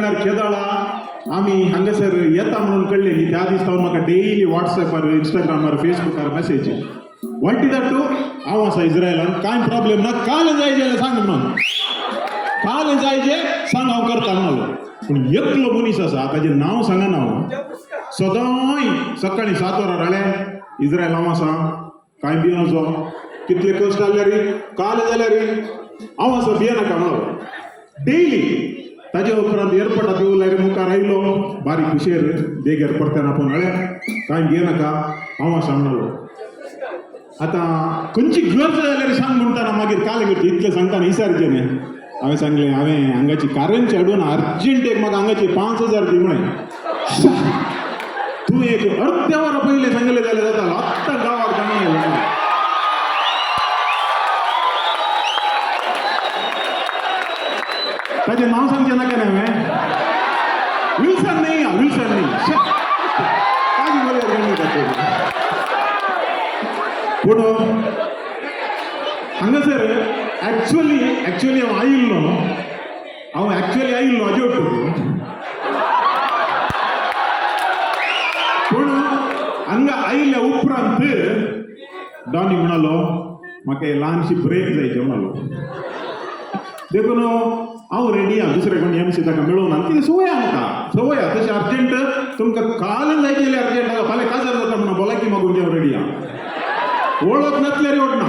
टायमार केदळा आमी हांगासर येता म्हणून कळ्ळें न्ही, त्या दीस हांव म्हाका डेली वॉट्सॅपार, इंस्टाग्रामार, फेसबुकार मॅसेज वांटी धाडटू, हांव आसा इस्रायलान, कांय प्रॉब्लेम ना, काल जाय जाल्यार सांग म्हणून, काल जाय जे सांग हांव करता म्हणलो. पूण एकलो मनीस आसा, ताजें नांव सांगना हांव, सदांय सकाळीं 7 वरां राळे इस्रायल हांव आसा, कांय भियेवचो, कितले कश्ट जाल्यार काल जाल्यार हांव आसा, भियेनाका म्हणलो डेली. ताजे उपरांत एअरपोर्टाक येवल्यार मुखार आयलो, बारीक हुशेर देगेर परत्यान आपोवन हाळ्या, कांय भियेनाका हांव आसा म्हणलो. आतां खंयची गरज जाल्यार सांग म्हणटाना मागीर काल करची इतलें सांगता न्ही इसारचें न्ही. हांवें सांगलें, हांवें हांगाची कारंची हाडून अर्जंट एक म्हाका हांगाची 5000 दी म्हळें. तूं एक अर्द्या वरा पयलें सांगलें जाल्यार जातालो, आत्तां गांवाक जाणून आयलो. ताजें नांव सांगचें नाका न्ही हांवें, विल्सन न्ही, विल्सन न्ही, ताजी बरें गणित. पूण हांगासर एक्चुअली एक्चुअली हांव आयिल्लो, हांव एक्चुअली आयिल्लो हाजे पूण हांगा आयिल्ल्या उपरांत डॉनी म्हणालो म्हाका ल्हानशी ब्रेक जायची म्हणालो. देखून हांव रेडी आहा, दुसरे कोण एम सी ताका मेळूं ना, कितें संवय आहा म्हाका, संवय आहा तशें अर्जंट तुमकां काल जाय जाल्यार अर्जंट आहा, फाल्यां काजार जाता म्हणून भलायकी मागून हांव रेडी आहा. वळख नासल्यार ओडना,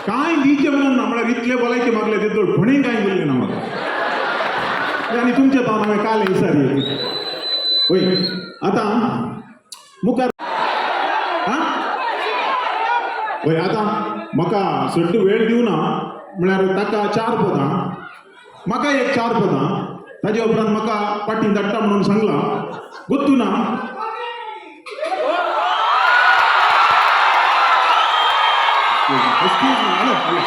कांय दिवचें म्हणून ना, म्हळ्यार इतले भलायकी मागले तितून कोणीय कांय दिल्लें ना म्हाका. आनी तुमचें हांव हांवें काल विचारी वय. आतां मुखार आं वय, आतां म्हाका सड्ड वेळ दिवना, म्हळ्यार ताका 4 पदां, म्हाका एक 4 पदां, ताजे उपरांत म्हाका पाटीं धाडटा म्हणून सांगलां, गोत्तू ना. Excuse me, hello, hello,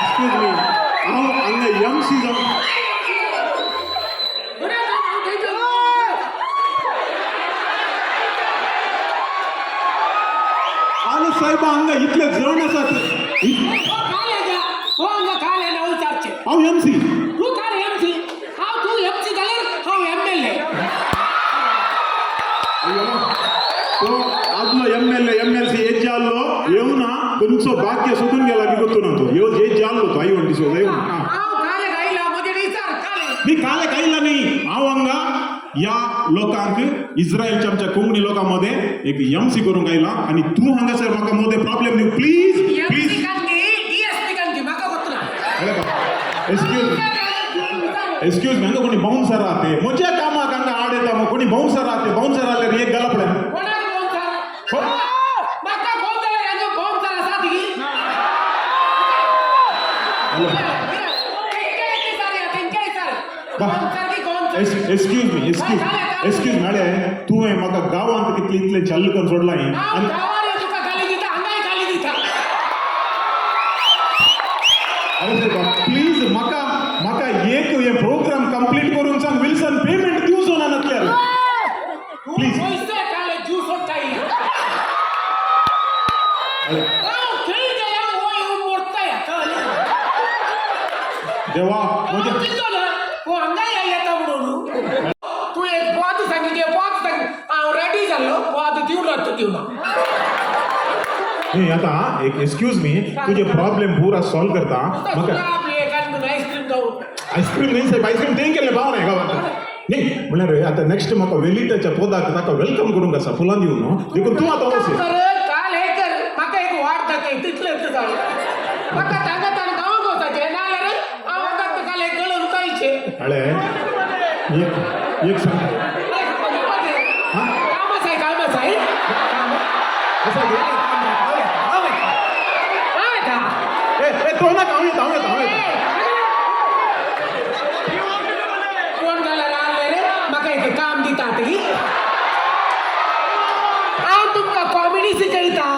excuse me, हांव हांगा एम सी जावन आलो साहेब, हांगा इतले जण आसात, हांव एम सी. तूं काल एम सी, हांव तूं एम सी जाल्यार हांव एम एल ए. तो आदलो M L A, M L C has जाल्लो येवना, खंयचो भाग्य सोदून गेला की गोत्तू ना, तो येव हेज जाल्लो तो आई वंटी सोद येवना. हांव काल आयला म्हजें विचार काल न्ही काल आयला न्ही, हांव हांगा ह्या लोकांक इस्रायलच्या आमच्या कोंकणी लोकां मदें एक एम सी करूंक आयला आनी तूं हांगासर म्हाका मदें प्रॉब्लेम दी, प्लीज एम प्लीज. सी कांकी डी एस पी कांकी म्हाका गोत्तू ना. एक्सक्यूज मी, एक्सक्यूज मी, हांगा कोणी बाउन्सर आहा ते म्हज्या कामाक हांगा आड येता, कोणी बाउन्सर आहा ते, बाउन्सर आसल्यार एक गला पळय. कोणाक बाउन्सर? म्हाका फोन जाल्यार हांगा बाउन्सर आसा ती. Excuse me, excuse excuse me, अळे तुवें म्हाका गांवांत कितले इतलें चालू करून सोडलां आनी अरे साहेब प्लीज म्हाका म्हाका एक हे प्रोग्राम कंप्लीट करूंक सांग, विल्सन पेमेंट दिवचो ना नासल्यार प्लीज. देवा म्हज्या तूं एक पद सांगितलें, पद सांग, हांव रेडी जाल्लो, पद दिवना तूं दिवना. न्ही आतां एक एक्सक्यूज मी, तुजे प्रॉब्लेम पुरा सॉल्व करता म्हाका. आयस्क्रीम जावं. आयस्क्रीम न्ही साहेब, आयस्क्रीम तें केलें पाव न्ही गांवांत न्ही, म्हणल्यार आतां नेक्स्ट म्हाका वेलिटाच्या पोदाक ताका welcome करूंक आसा फुलां दिवन न्हू, देखून तूं आतां वच. काल हे कर, म्हाका एक वाट दाखय, तितलेंच जालें. म्हाका तांगा ताण गांवांक वचाचें नाजाल्यार हांव आतां काल एक गळून कायचें. अळे एक एक सांग. काम आसाय, काम आसाय. आसा गे? ए ए तो नाका, हांव येता, हांव येता, हांव येता. कोण जाल्यार आसले रे म्हाका एक काम दितात की हांव तुमकां कॉमेडी शिकयता.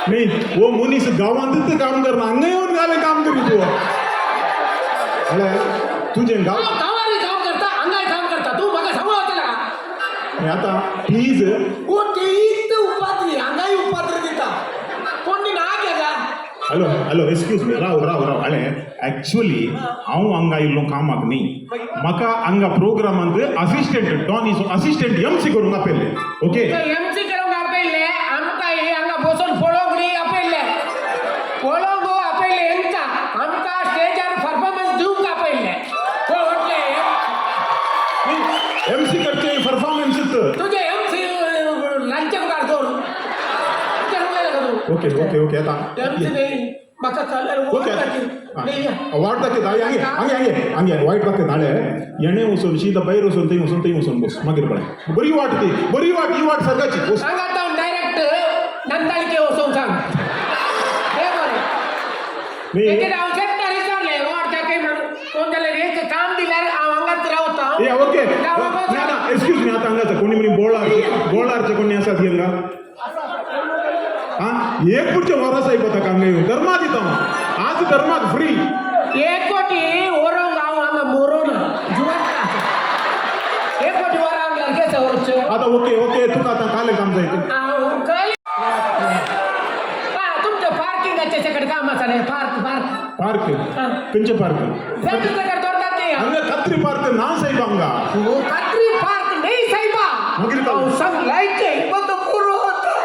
न्ही हो मनीस गांवांतच काम करना, हांगा येवन घालें काम करी तूं. अळे तुजें गांव हांव गांवांनी काम करता, हांगाय काम करता, तूं म्हाका सांगू वतला. आतां प्लीज. कोण ते इतले उपाद्री हांगाय उपाद्री दिता, कोण ना केला. हॅलो हॅलो, एक्सक्यूज मी, राव राव राव. अळे, ॲक्च्युली हांव हांगा आयिल्लो कामाक न्ही. म्हाका हांगा प्रोग्रामांत असिस्टंट, डॉनीचो असिस्टंट एमसी करूंक आपयल्ले, ओके? एमसी करूंक आपयल्ले. आमकां हे हांगा बसून पळोवंक न्ही आपयल्ले. पळोवंक आपयल्ले हेंकां, आमकां स्टेजार परफॉर्मन्स दिवंक आपयल्ले. म्हटले एमसी करचे परफॉर्मन्स. तुजे एमसी लांचे मुखार दवर. ओके ओके ओके, आता एमसी न्ही, म्हाका कलर. ओके, वाट दाखयता. हांगे हांगे हांगे हांगे वायट दाखयता. हाळे येणे वचून शीत भायर वचून, थंय वचून, थंय वचून बस. मागीर पळय, बरी वाट ती, बरी वाट. ही वाट सर्गाची, बस. हांगा हांव डायरेक्ट नंदालके वचूंक सांग, हे बरें. न्ही. तेजेर हांव शेकता विचारलें, वाट दाखय म्हणून. कोण जाल्यार एक काम दिल्यार हांव हांगाच रावता. ए, ओके, ना ना, एक्सक्यूज मी, आता हांगाच कोणी म्हणी बोळार, बोळारचे कोणी आसात हांगा? हा, एक पुढचे वरस आयकता हांगा येवन धर्मा दिता हांव आज, धर्माक फ्री. एक कोटी वरोंक हांव हांगा मोरोना जिवंत. एक कोटी वरांक लागेच वरचें. आता ओके ओके, तुका आतां काले काम जाय. हांव कळ्ळें. हा, तुमच्या पार्किंगाचे सगळे काम आसा न्ही, पार्क पार्क. पार्क? खंयचे पार्क? जायते दवरतात न्ही. हांगा कत्री पार्क ना साहेब हांगा. कात्री पार्क नाही साहेबा. मागीर काय? हांव सांग लायचे बंद पुरो.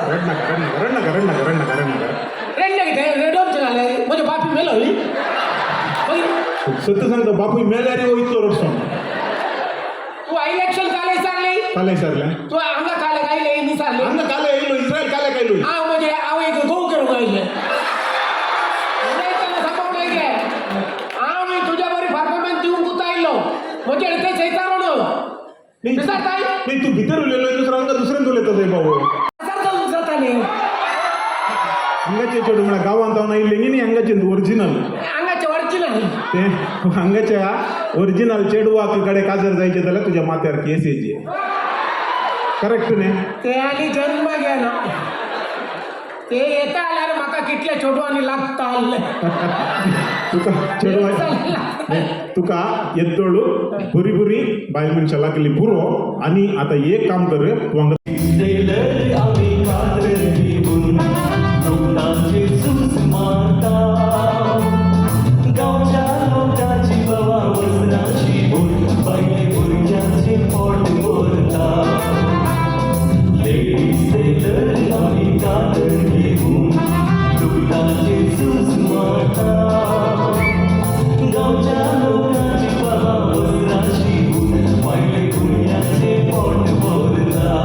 रडनाका, रडनाका, रडनाका, रडनाका, रडनाका, रडनाका. रेडले कितें रेडोवचें जालें? म्हजे बापी मेलो न्ही मागीर. सत्य सांगता, बापूय मेल्यार हो इतलो रडसो. तूं इलेक्शन काले विचारली. काले विचारलें. तूं हांगा काले आयले विचारले. हांगा काले येयलो, इस्रायल काले आयलो. हांव म्हणजे हांव एक गोव करूंक आयलें. उलयतना सांगूंक गे, हांव तुज्या बरी परफॉर्मन्स दिवंक आयलो. म्हजे ते विचारून विचारताय. नाही, तू भितर उलयलो, दुसरो हांगा दुसऱ्यान उलयता साहेब बाबू. जाता न्ही. हांगाचे चेडूं म्हळ्यार गांवांत हांव आयिल्लें न्ही, हांगाचे ओरिजिनल. हांगाचे ओरिजिनल. ते हांगाच्या ओरिजिनल चेडवाक कडे काजर जायचे जाल्यार तुज्या माथ्यार केस येयची, करेक्ट न्ही? ते आनी जन्म गेलो. ते येता जाल्यार म्हाका कितले चेडवांनी लागता आहले. तुका चेडवा, तुका येद्दोळू बरी बरी बायल मनशां लागली पुरो. आनी आतां एक काम कर, तूं हांगा सेलर आमी कातर घेवन लोकांचे झूज मारता. गांवच्या लोकांची बाबा वस्त्रांची भूल, बायले भुरग्यांचे पोट भरता. लेडीज सेलर आमी कातर घेवन लोकांचे झूज मारता. गांवच्या लोकांची बाबा वस्त्रांची भूल, बायले भुरग्यांचे पोट भरता.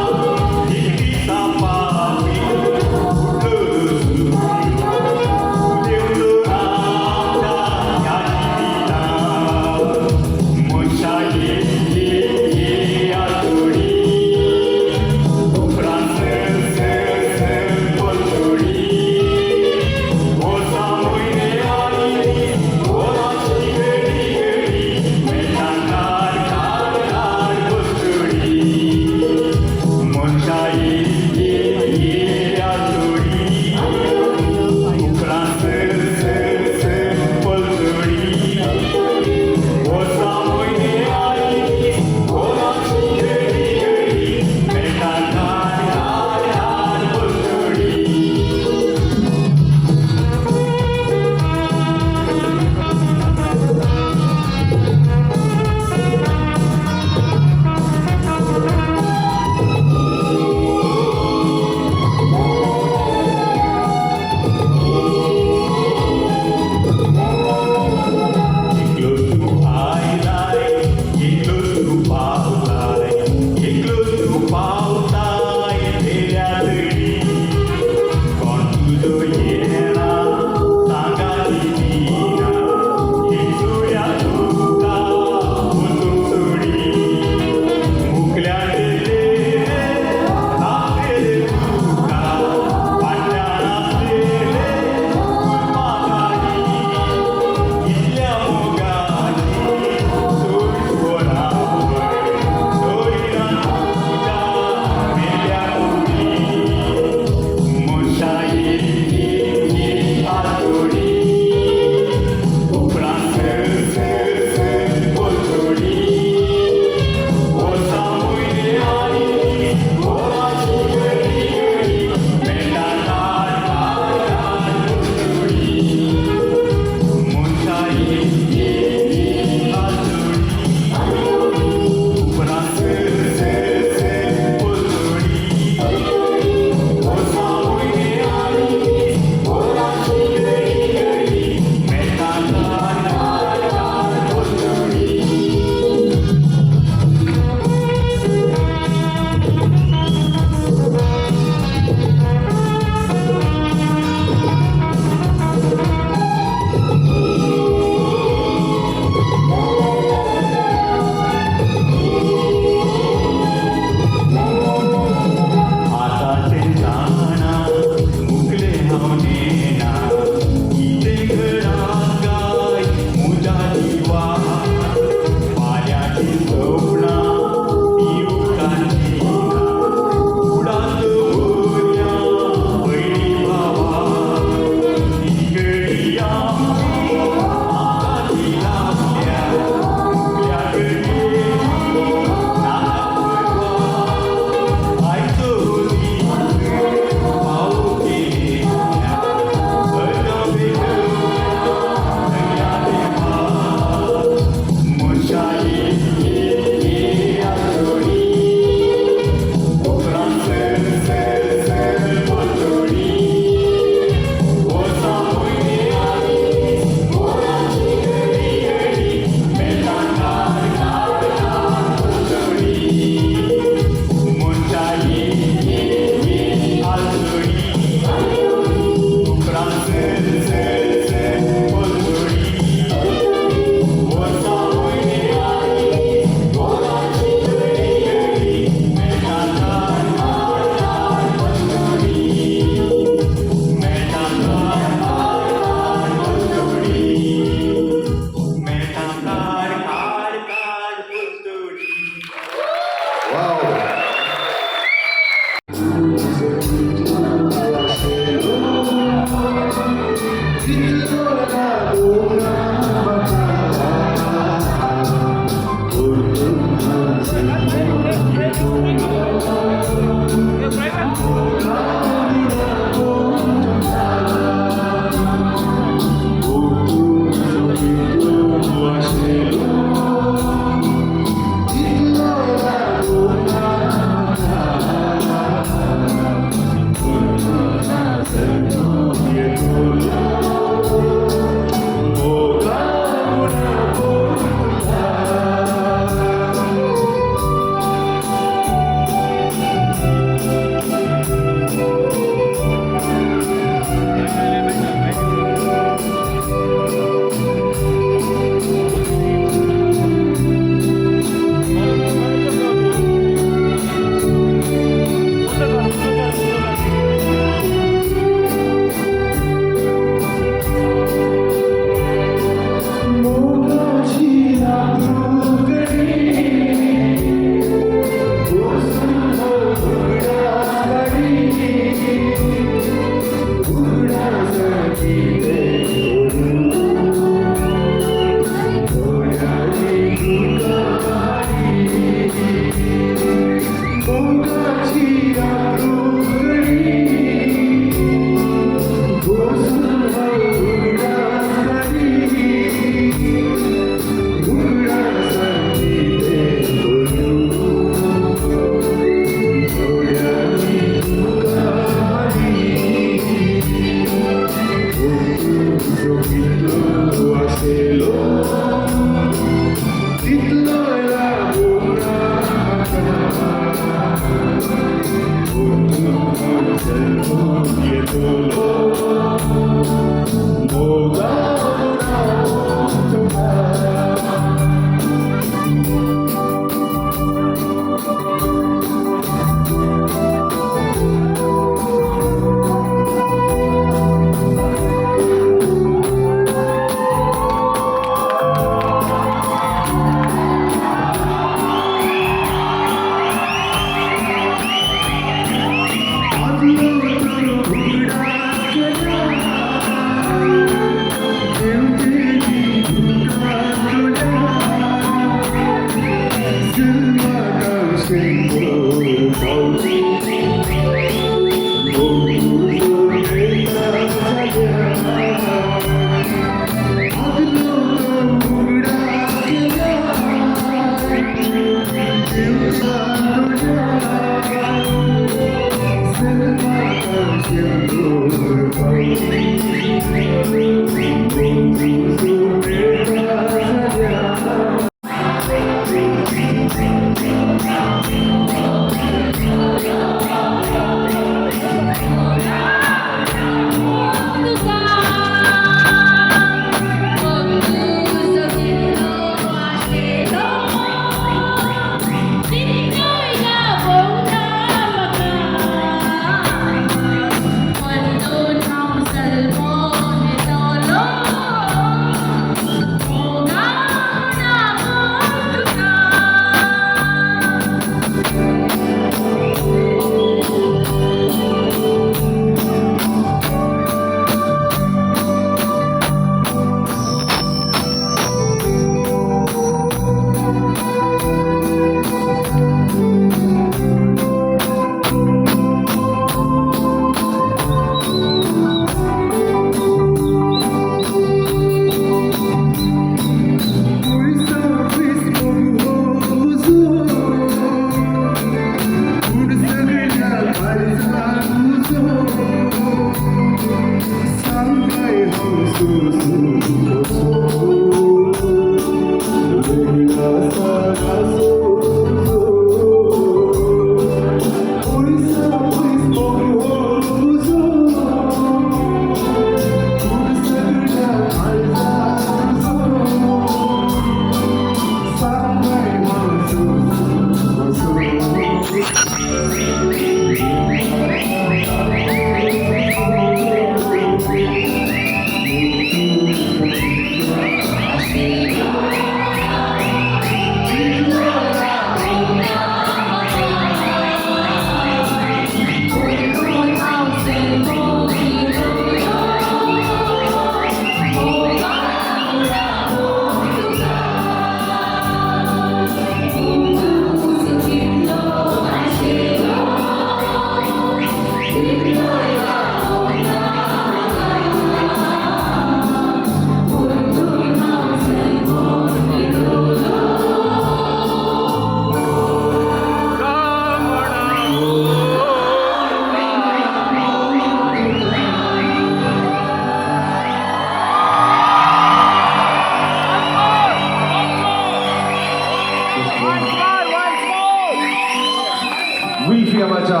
विल्फियामाच्या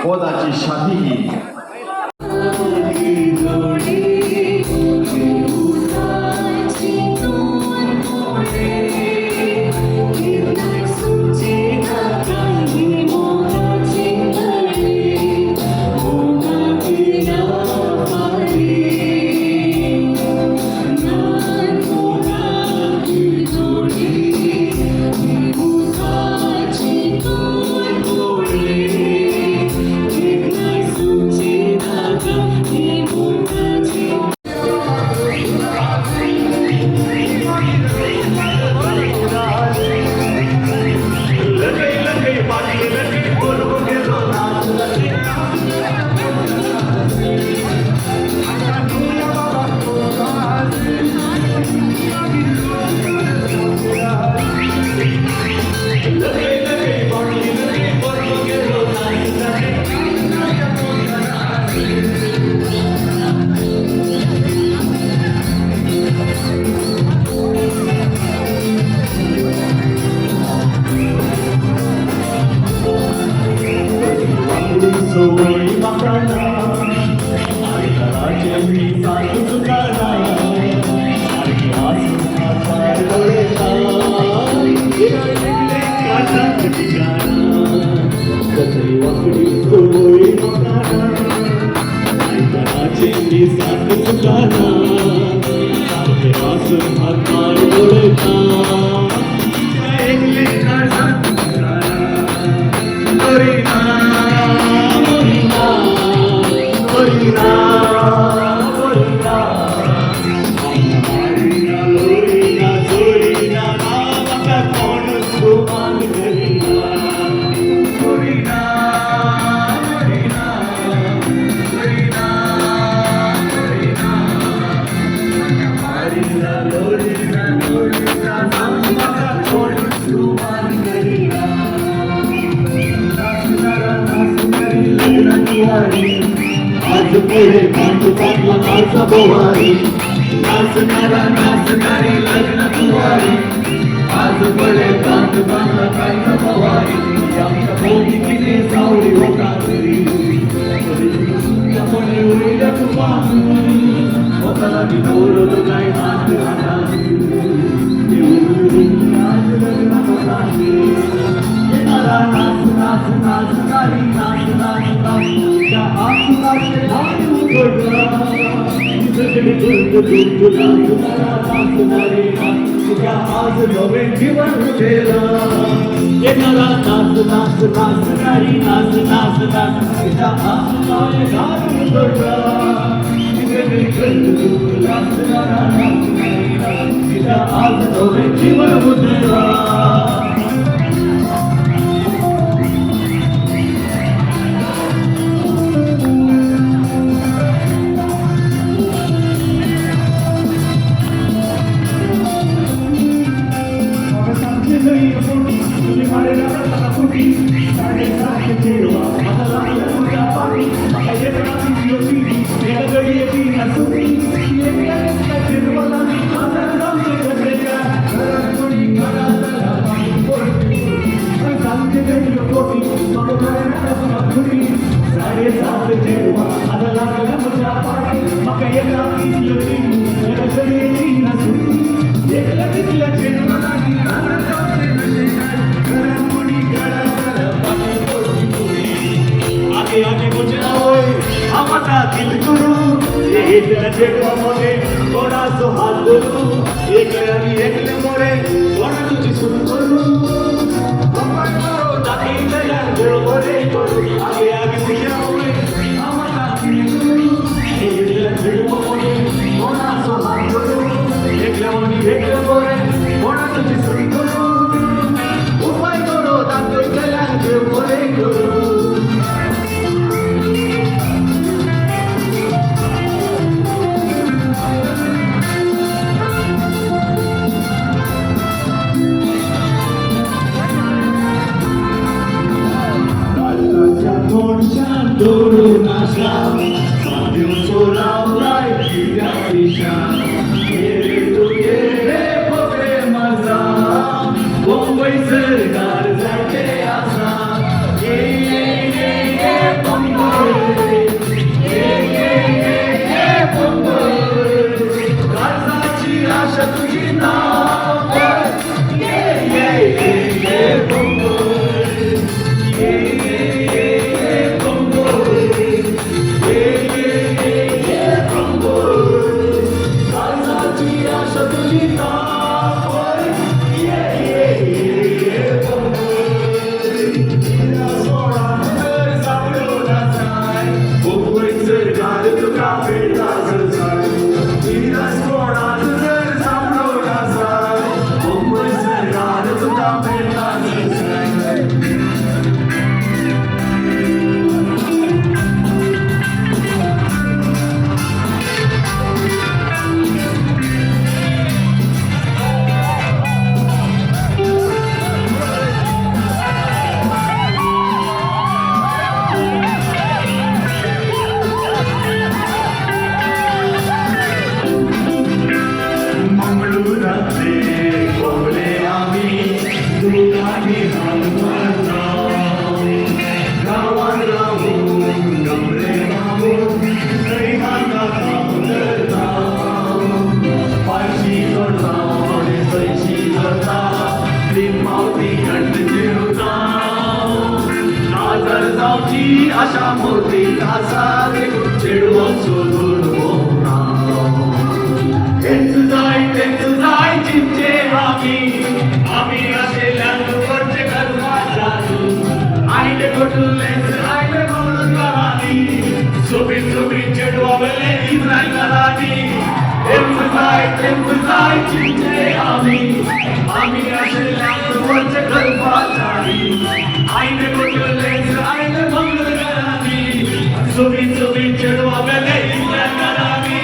पदाची शादी ही. एकले आनी एकले मोरे कोणा तुजी सून करू उपाय करो दाखयतल्यान देव बरें करूं आगे आगे भुरग्यां वयर आमकां एकल्या चेडवा मोरे कोणाचो हात धरू एकल्या आनी एकले मोरे कोणा तुजी सून करूं उपाय करो दाखयतल्यान देव बरें करूं. काळजाच्या कोनशान दवरून आसा दिवचो रावलाय कित्या पिशा ये रे तूं ये रे बरे माझा मुंबय सरकार जायते आसा ये ये ये ये मुंबय ये ये ये ये मुंबय काळजाची आशा तुझी ना ये ये ये ये मुंबय ये ये ये ये मुंबय ये ये ये ये मुंबय काळजाची आशा तुझी ना ये ये ये ये मुंबय सोडा तर सापडो ना जाय मुंबय सरकार तुका भेटाच जाय सोडा तर सापडो ना जाय मुंबय सरकार तुका भेटाच जाय. मंगळुरातले कोंबले आमी दुकानी हाल मारता गांवान रावून गमरे मागून थंय हांगा काम करता पायशी करता सयशी करता तीन पावटी घंट जेवता काजर जावची आशा मोती आसा देखून चेडवाचो दुडवो. तेच जाय तेच जाय चिंचे आमी आमी आशिल्ल्यान करचे करपाचानी आयले घडलेच आयले म्हणून घरांनी सोबीत सोबीत चेडवा वेले इस्रायल घरांनी तेच जाय तेच जाय चिंचे आमी आमी आशिल्ल्यान करचे करपाचानी आयले घडलेच आयले म्हणून घरांनी सोबीत सोबीत चेडवा वेले इस्रायल घरांनी.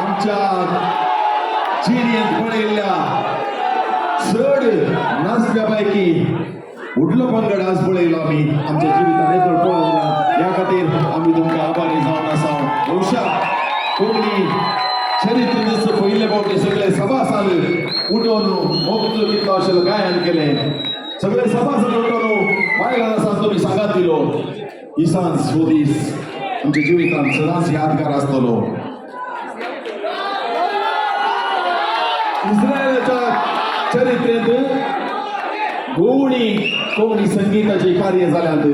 आमच्या चिडियेंत पळयल्ल्या चड नाचल्या पैकी उडलो पंगड आज पळयलो आमी आमच्या जिवितान येदोळ पळोवंक ना. ह्या खातीर आमी तुमकां आभारी जावन आसा. बहुशा कोंकणी चरित्र पयले फावटी सगळे सभासाद उठोवन मोगचो कितलो आशिल्लो गायन केलें. सगळे सभासाद उठोवन बायलां आसा तुमी सांगात दिलो. ही सांज हो दीस आमच्या जिवितान सदांच यादगार आसतलो. इस्रायलाच्या चरित्रेंत गोवणी कोंकणी संगीताचे कार्य जाल्यात.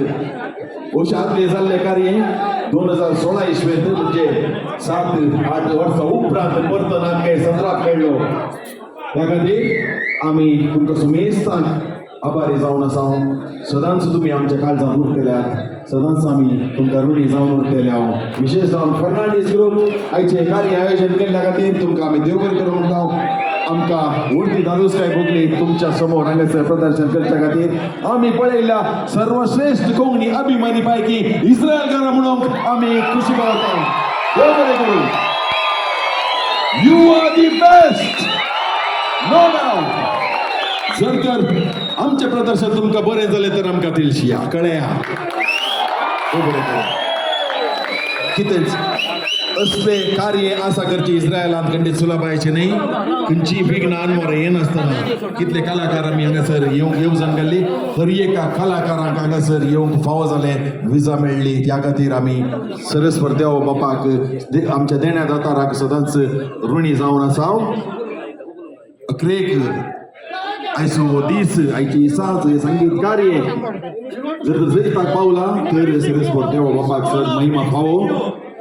बहुशा जाल्लें कार्य 2016 इसवेंत म्हणजे 7-8 वर्सां उपरांत परतून आमकां संद्राप मेळ्ळो. त्या खातीर आमी तुमकां सुमेस्तान आभारी जावन आसा. सदांच तुमी आमच्या काळजांत उरतल्यात, सदांच आमी तुमकां ऋणी जावन उरतले. हांव विशेश जावन फर्नांडीस ग्रुप आयचें कार्य आयोजन केल्ल्या खातीर तुमकां आमी देव बरें करूं म्हणटा. आमकां व्हडली धादोसकाय भोगली तुमच्या समोर हांगासर प्रदर्शन करच्या खातीर. आमी पळयल्ल्या सर्वश्रेष्ठ कोंकणी अभिमानी पैकी इस्रायलकारां म्हणून आमी खुशी पावता. देव बरें करूं. You are the best, no doubt. जर तर आमचें प्रदर्शन तुमकां बरें जालें तर आमकां तिळशिया कळया. बरें करूं. कितेंच असले कार्य आसा करचे इस्रायलांत खंडीत सुलभायचे न्ही. खंयची विघ्नां अनमोर येनासतना कितले कलाकार आमी हांगासर येवंक येवजण घाल्ली. हर एका कलाकारांक हांगासर येवंक फावो जालें, विजा मेळ्ळी. त्या खातीर आमी सरस्वर देव बापाक आमच्या देण्या दाताराक सदांच ऋणी जावन आसा. अक्रेक आयचो हो दीस, आयची सांज, हें संगीत कार्य जर तर जैताक पावला तर सरस्वर देव बापाक सर महिमा फावो.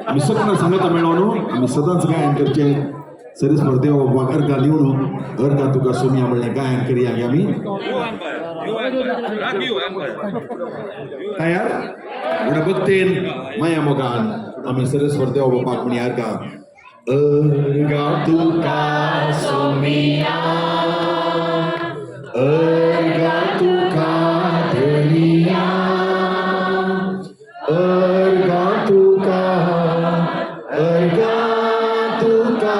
आमी सपनां सांगता मेळोन आमी सदांच गायन करचें. सरस्वर देव बापाक अर्घां दिवन अर्घां तुका सोमया म्हणलें गायन करया आमी. तयार व्हडा भक्तेन माया मोगान आमी सरस्वर देव बापाक म्हणी अर्घां. अर्घां तुका सोमया, अर्घां तुका धनिया, अर्घां तुका, अर्घां तुका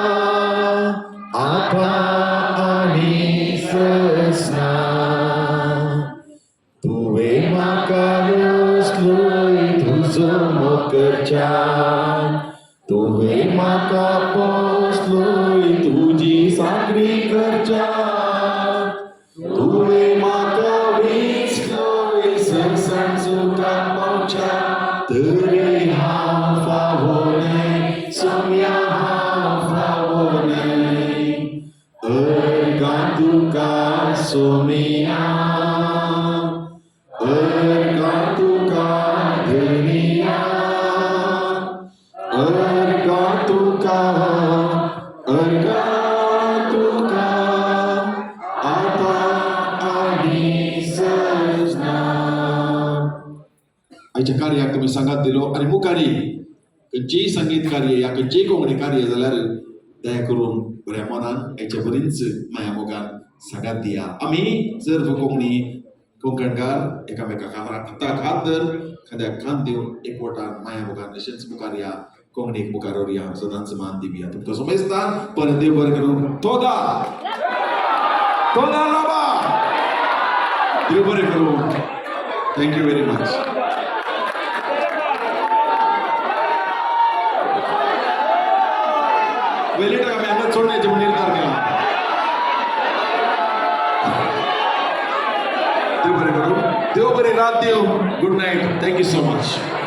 आपा आनी ससना. तुवें म्हाका रचलोय तुजो मोग करच्यान, तुवें म्हाका पोसलोय तुजी सांगातान. सोमिया, अर्गां तुका धनिया, अर्गां तुका, अर्गां तुका, आतां आनी सजना. आयच्या कार्याक तुमी सांगात दिलो आनी मुखारी खंयचीय संगीत कार्य या खंयचीय कोंकणी कार्य जाल्यार दया करून बऱ्या मनान आयच्या बरीच माया मोगान सांगात दिया. आमी जर कोंकणी कोंकणकार एकामेकाक हाताक हात धर, खांद्याक खांद दिवन एकवटान माया मोगान अशेंच मुखार या, कोंकणीक मुखार व्हरया, सदांच मान दिवया. तुमकां समजता परत देव बरें करूं. तोदा तोदा लोबा, देव बरें करूं. Thank you very much. वेलीटर आमी हांगा चोडण्याचे म्हूण निर्धार केला. देव बरें करूं, देव बरी रात दिवं. Good night, thank you so much.